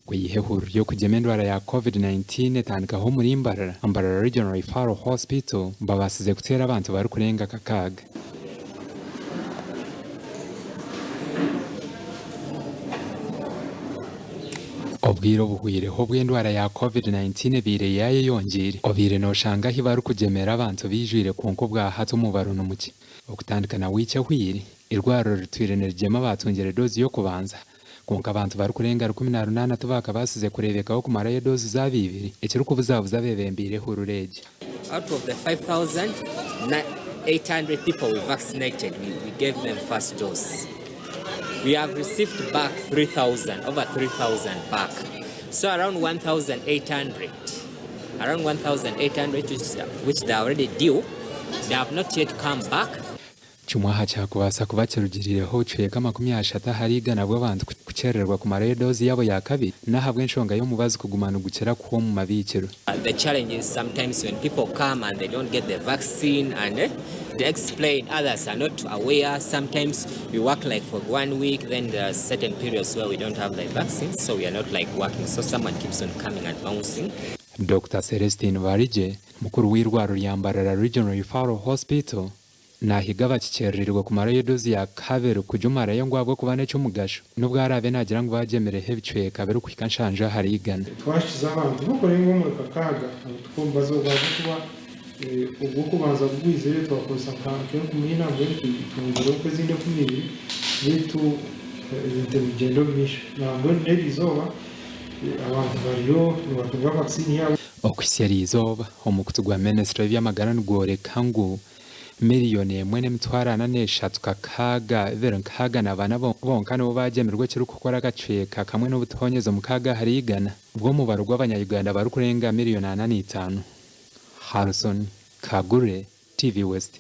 Kwiha ehururu y'okugyema endwara ya Covid 19 etandikaho omuri Mbarara, Mbarara Regional Referral Hospital babaasize kuteera abantu barikurenga akakaaga. Obwire obuhweireho obu endwara ya Covid 19 ebaire yaayeyongyeire, obaire nooshanga ahi barikugyemera abantu baijwire kwonka obwahati omubaro ni mukye. Okutandika na wiiki ehweire, eirwariro ritwire nirigyema abaatungire doozi y'okubanza. Kwonka abantu barikurenga 18 tibaakabaasize kureebekaho kumarayo doozi zaabo ibiri, ekirikubuzabuza abeebembeire ehururu egi. Out of the 5,800 people we vaccinated, we, we gave them first dose. We have received back 3,000, over 3,000 back. So around 1,800, around 1,800 which, which they are already due, they have not yet come back. Kimwe aha kyakubaasa kuba kirugiriireho obucweka 30 ahari igana bw'abantu kukyerererwa kumarayo doozi yaabo ya kabiri n'ahabw'enshonga y'omubazi kuguma nigukira kuhwa omu mabiikiro. The challenge is sometimes when people come and they don't get the vaccine and they explain others are not aware sometimes we work like for one week then there are certain periods where we don't have the vaccines so we are not like working so someone keeps on coming and bouncing. Dokita Celestine Barigye, mukuru w'eirwariro rya Mbarara Regional Referral Hospital, Naahiga abakikyerereirwe kumarayo doozi ya kabiri kugimarayo ngu ahabw'okuba n'eky'omugasho, n'obu araabe naagira ngu baagyemireho ebicweka birikuhika nshanju ahari igana. Twakiza abantu b'okurenga omuri kakaaga abu omubazi ogu ahabw'okuba ogw'okubanza gugwizire twakozesa nk'enkumi ina mbwenu twongyireho nk'ezindi 2000 beitu ebintu nibigyenda omu maisho. Nambwenu n'eriizooba abantu bariyo nibatunga vaccine yaabo. Okuhitsya eriizooba, omukutu gwa minisitule y'eby'amagara nigworeka ngu Miriyoni emwe n'emitwaro ana n'eshatu kakaaga 264 bonka nibo baagyemirwe ekirikukora akacweka kamwe n'obutoonyezo mukaaga ahari igana bw'omubaro gw'abanya-Uganda barikurenga miriyoni ana n'eitaano. Harrison Kagure, TV West.